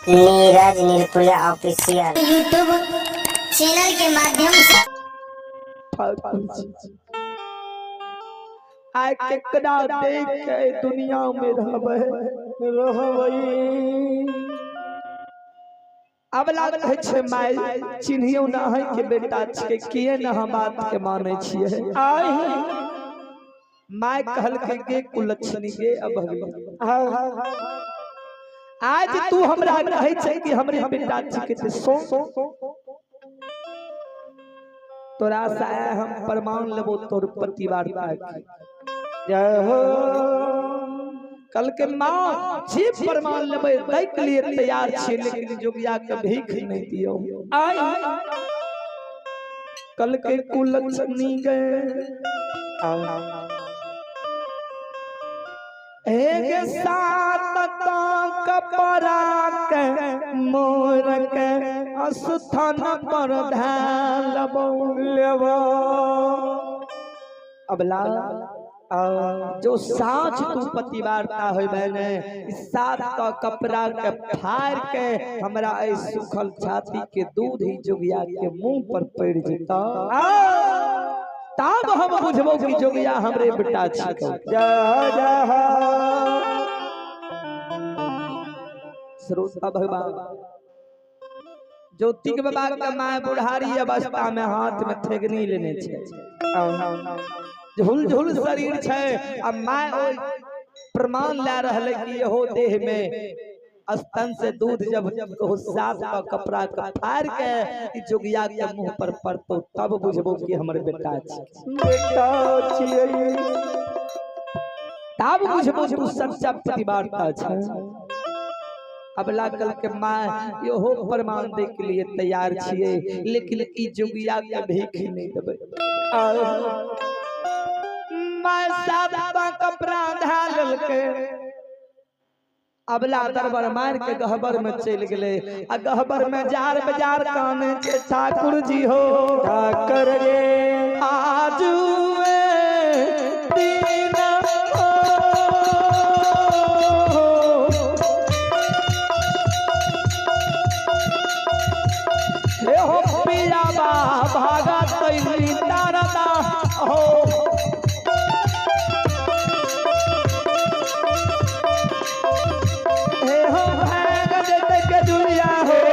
Neeraj Nirpuriya official YouTube channel के माध्यम से आइ केकरा देख के दुनिया में रहबै रहबै। अबला कहै छै माय चिन्हियो ना है के बेटा छियै, किए न हम बात के मानै छियै। आइ my कहलकै गे कुलक्षणी गे अभगली, आज तू हमरा कहै छै कि हमरे बेटा छिकै, ते सो तोरा से आय हम प्रमाण लेबो तोर पतिवार्ता के। जय हो। कल के माँ जी प्रमाण लेबै दै के लिए तैयार छियै, लेकिन जोगिया के भीख नहीं दियौ। आइ कल के कुलक्षणी गए एक सात तो कपड़ा के मोर के स्थान पर ध्यान लेबो। अबला जो साँच तू पतिवार्ता होय बने, सात का कपड़ा के फाड़ के हमरा ऐ सुखल छाती के दूध ही जोगिया के मुंह पर पड़ जेता, तब हम बुझबो कि जोगिया हमरे बेटा छिको। जय जय श्रोता भगवान, ज्योतिक बाबा के my बुढ़ारी अवस्था में हाथ में ठेगनी लेने छे, झुल झुल शरीर छे, आ my ओइ प्रमाण ला रहले कि इहो देह में स्तन से दूध जब कहो सात का कपड़ा के फाड़ के जोगिया के मुंह पर पड़तो, तब बुझबो कि हमर बेटा छी, बेटा छियै, तब बुझबो तू सच्चा पतिवार्ता छै। अबला कल के माँ इहो प्रमाण दे के लिए तैयार छियै, लेकिन ई जोगिया के भीख नहीं देबै। माँ सात कपड़ा धा लेलकै, अबला दरबार मार के गहबर में चल गए, आ गहबर में जार बाजार काने के ठाकुर जी हो ठाकुर रे आजुए दिन हो। हे हो पिया बा भागा तैली तारदा हो, हे हो भाग के दुनिया हो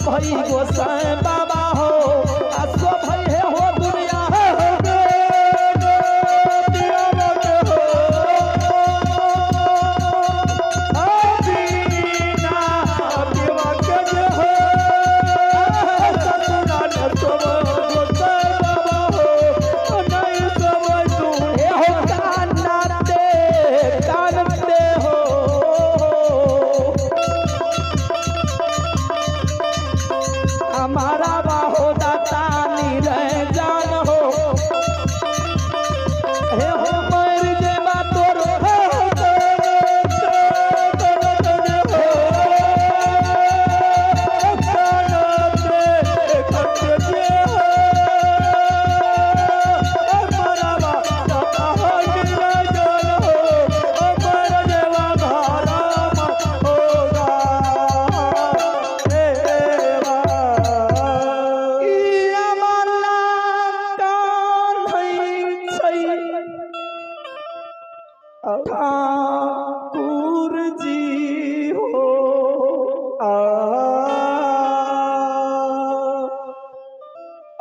भई गोसाई बाबा हो, आ सो भई हे हो दुनिया हो। हमारा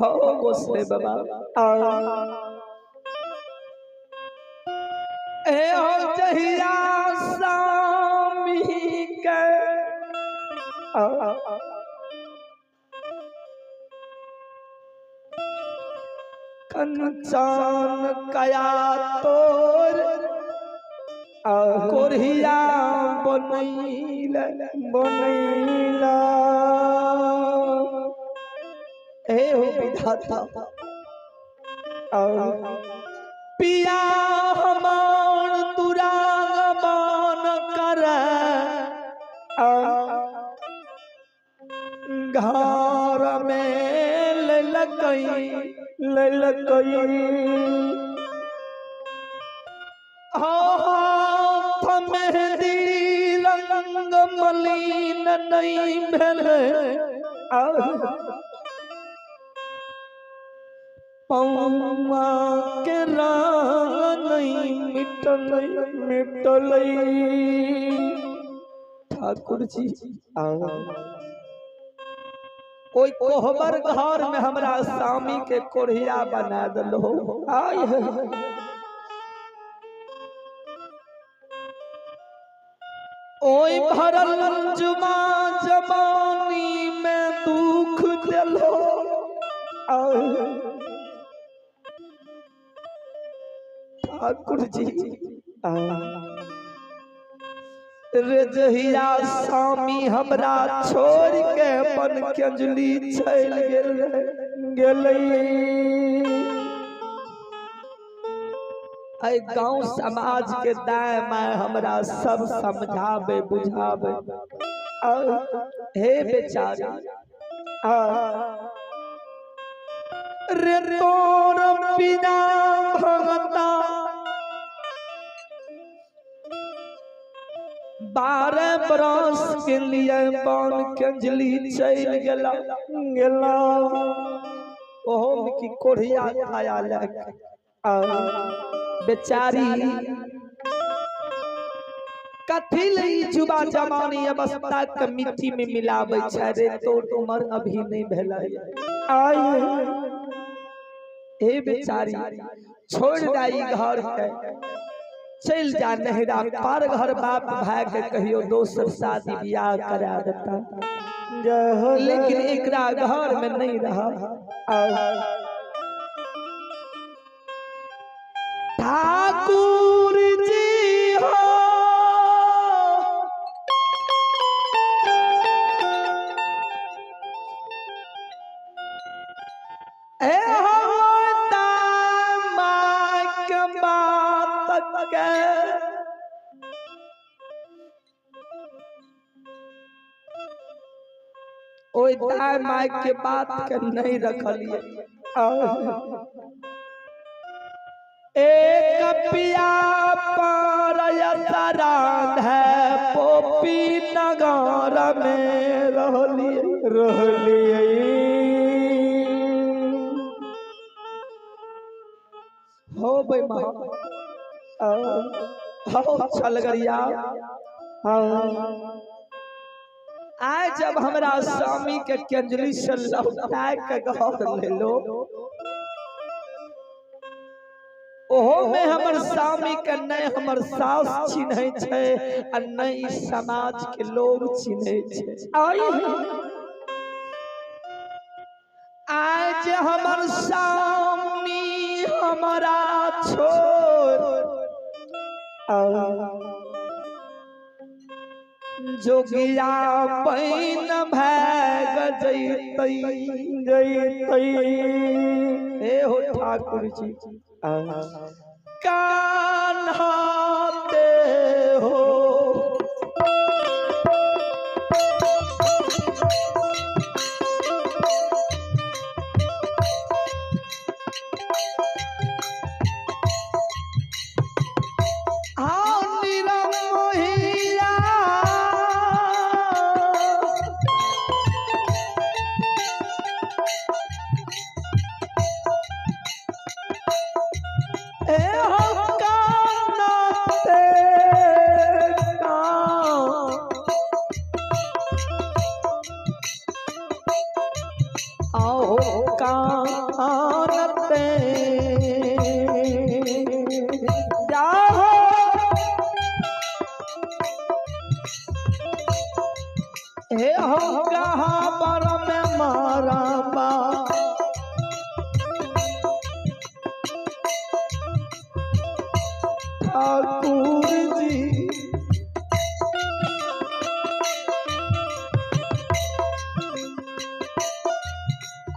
हो गोसले बाबा ए हो जहिया स्वामी के कंचन कया तोर कोरिया बनैला बनैला ए हो विधाता पिया हमार दुरागमन कर घर में ललकई ललकई हाथ मेहंदी रंग मलिन नहीं भेले पौआ के रंग नहीं मिटलै मिटलै। ठाकुर जी ओई कोहबर घर में हमरा स्वामी के कोढ़िया बना दलो। आय ओई भरल जुमा जवानी में दुख दिलो। ठाकुर जी रे जहिया स्वामी हमरा छोड़ के बन के अंजलि चल गेल गेलै। ऐ गांव समाज के दाएं माए हमरा सब समझावे बुझावे। हे बेचारे रे तोर बिना भगता 12 बरस के लिए बन के अंजलि चल गेला गेला। ओहो में की कोढ़िया खाया लग बेचारी कथी ले जुबा जमानी अवस्था के मिट्टी में मिलावे छै रे तोर उम्र अभी नहीं भेलै। आय हे बेचारी छोड़ दाई घर के चल जा नहरा पार घर बाप भाई के कहियो दोसर शादी ब्याह करा देता लेकिन एकरा घर में नहीं रहा। ठाकुर जी हो ए हो माँ के बात के ओई दाई माई के बात के नहीं रखलिए। एक पिया पर है पोपी नगर में रहलिए रहलिए। हो भाई माँ हो चल गरिया। आज जब हमरा स्वामी के कंजली से लौटा के घर ले लो ओहो में हमर स्वामी के नहीं हमर सास चिन्है छै आ नहीं समाज के लोग चिन्है छै। आज हमर स्वामी हमरा छोड़ जोगिया पैन भाग जैतै जैतै। हे हो ठाकुर जी कान्हा ते हो ए हो कान्हा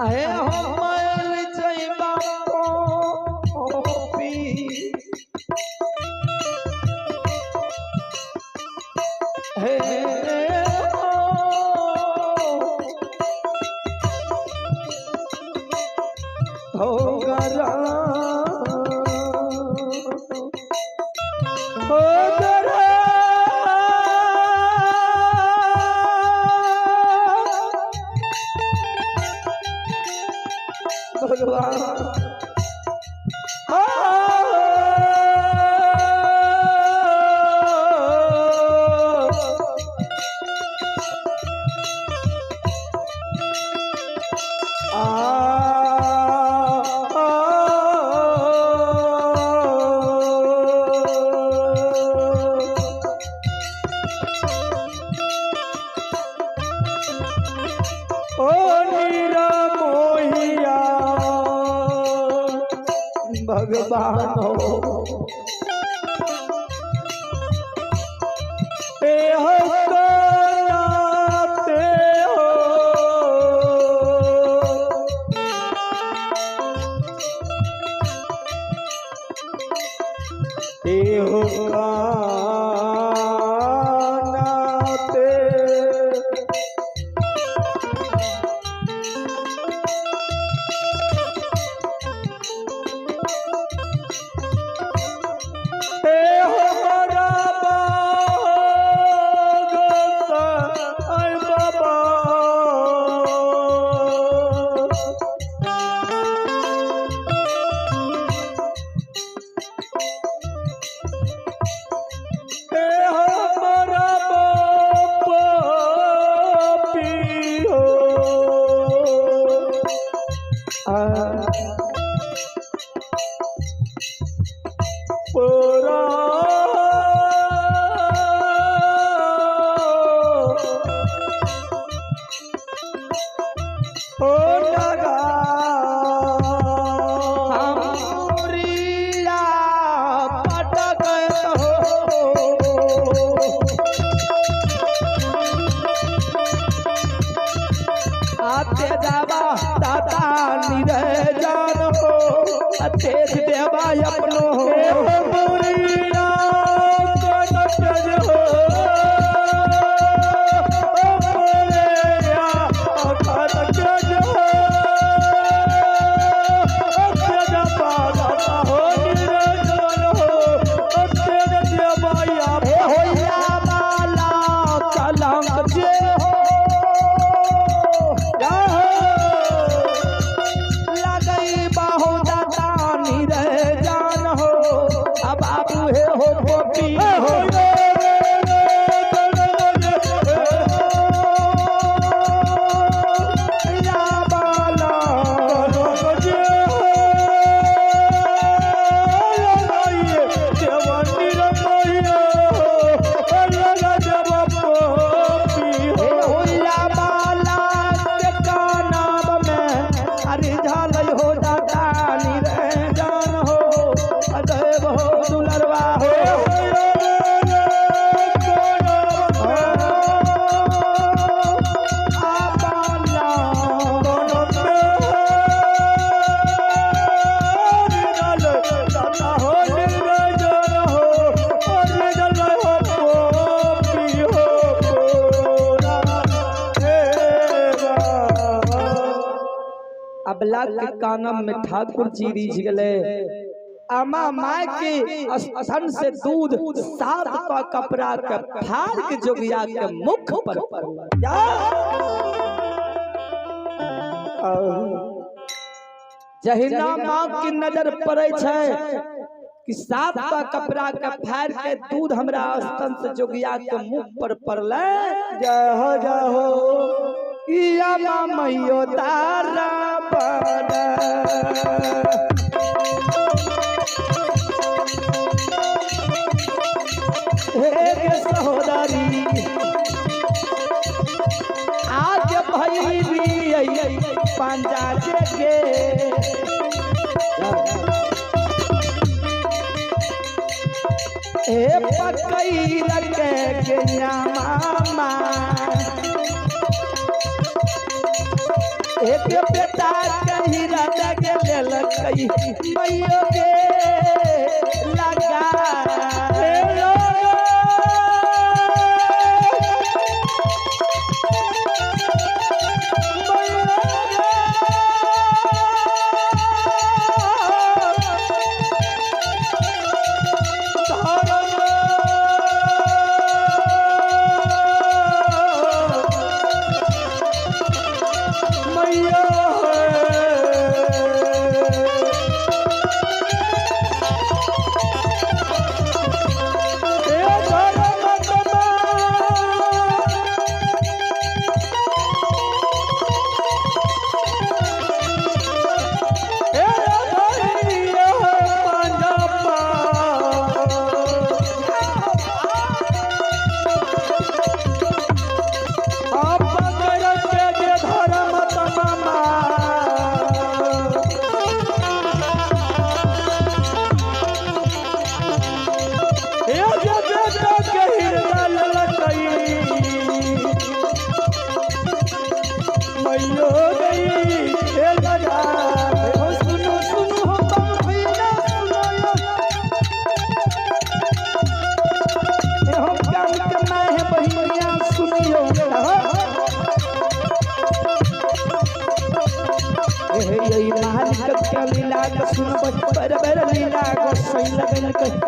अहे हो मर जइबा पी हे हो गरा हो गरा भगवान ओ नीरा मोहिया भगवान हो ते हो ते हो ते हो ते ते हो बड़ा बाग साईं बाबा। ते हो बड़ा पापी हो। पूरा ओ नगा हमरिया पटक हो आते जाबा दाता निरे जान हो तेज देवा अपनो हो मुरिया कनक हो ओ मुरिया कनक हो अक्षर पादा हो निरंजन हो अक्षर देवाया हे होया बाला कलंक जे हो लगई बाहो दाता निरे जान हो अब बाबू हे हो गोपी हो या बाला हे होया बाला के कानाब में अरे झालई हो दाता निरे जान हो अदेव हो दुलरवा हो आ बाला अबला के कानम में ठाकुर जी रिझ गए। अमा माय के स्तन से दूध सात का कपड़ा के फाड़ के जोगिया के मुख पर पड़ल। जहिना माँ की नजर पड़े छै कि सात का कपड़ा के फाड़ के दूध हमरा स्तन से जोगिया के मुख पर पड़ले। जय हो जय हो या माँ मैयो तारा पर हे गे सहोदरी आज भैली पंजा के हे पकई रखे के मामा एक बेटा के हीरा के लेलकै मैयो के लगा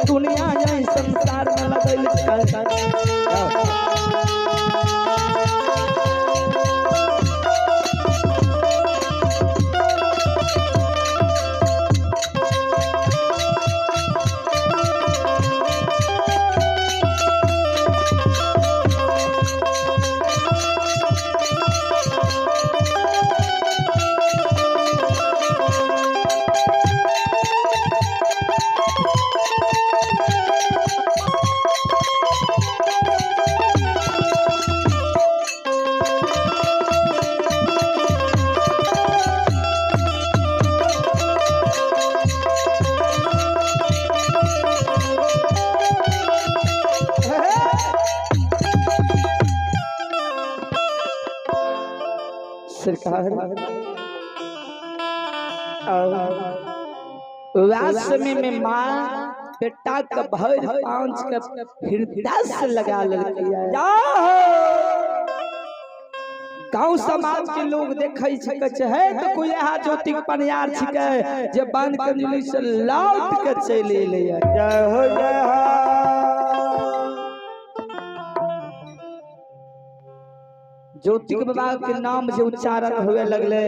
दुनिया यही संसार में लगल। सरकार समय में माँ बेटा का भर पांच के हृदय से लगा ललकै। गांव समाज के लोग देखै छै है तो कोई यहाँ ज्योति पनियार छिकै जे बांध कंजली से लौट के चलि एलै। जय हो जय हो। ज्योतिक बाबा के नाम जे उच्चारण हुए लगले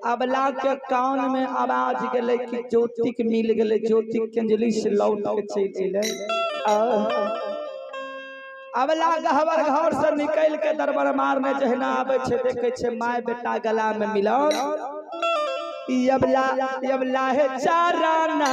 अबला के कान में आवाज गेले कि ज्योतिक मिल गेले, ज्योतिक कंजली से लौट के चलि एलै। अबला गहबर घर से निकल के दरबार मारने जहिना आबै छै देखै छै my बेटा गला में मिलल। अबला अबला हे चाराना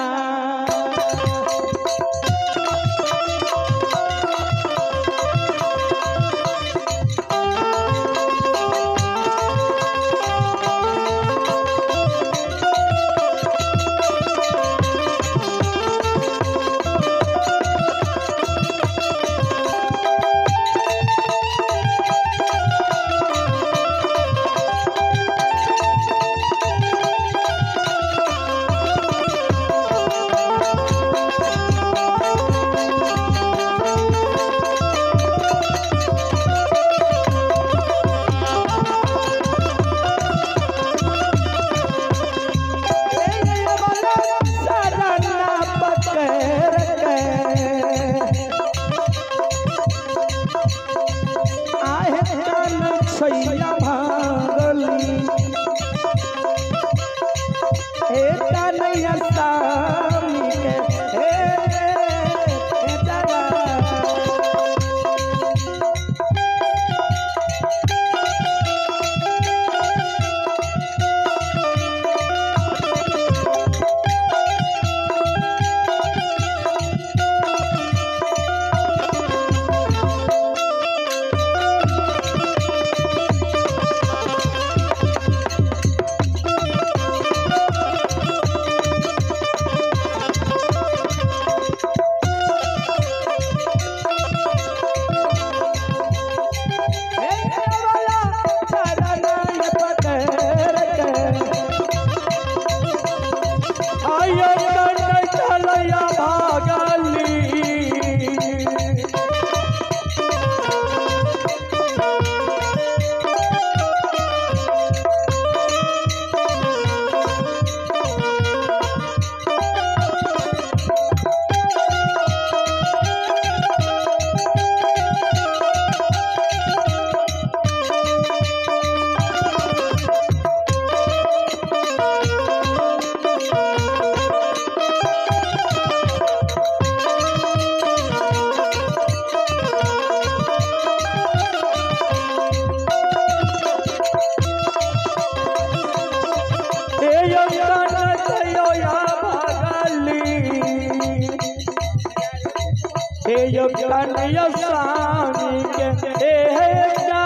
देखियो कन्या स्वामी के ए हे एकटा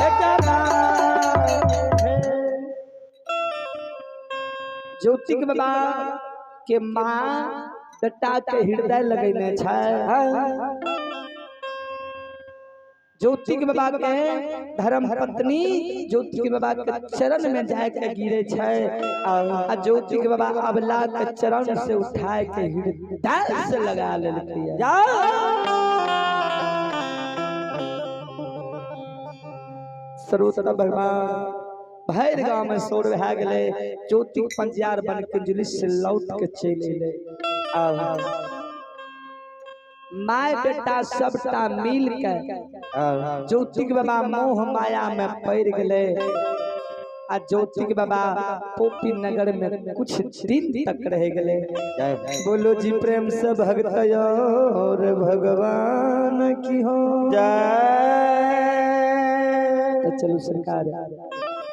एकटा ज्योतिक बाबा के माँ बेटा के हृदय लगेने छै। ज्योतिक बाबा के धर्म पत्नी ज्योतिक बाबा के चरण में जाय के गिरे छै आ ज्योतिक बाबा अबला के चरण से उठाए के हृदय से लगा लेलकै। सर्वोत्तम भगवान भैर गांव में शोर भए गेलै। ज्योतिक पंजियार बन के जुलूस से लौट के चलि एलै। My बेटा सबटा मिल के ज्योतिक बाबा मोह माया में पड़ गए आ ज्योतिक बाबा पोपी नगर में कुछ दिन तक रह गए। बोलो जी प्रेम से भगत और भगवान की हो जय। तो चलो सरकार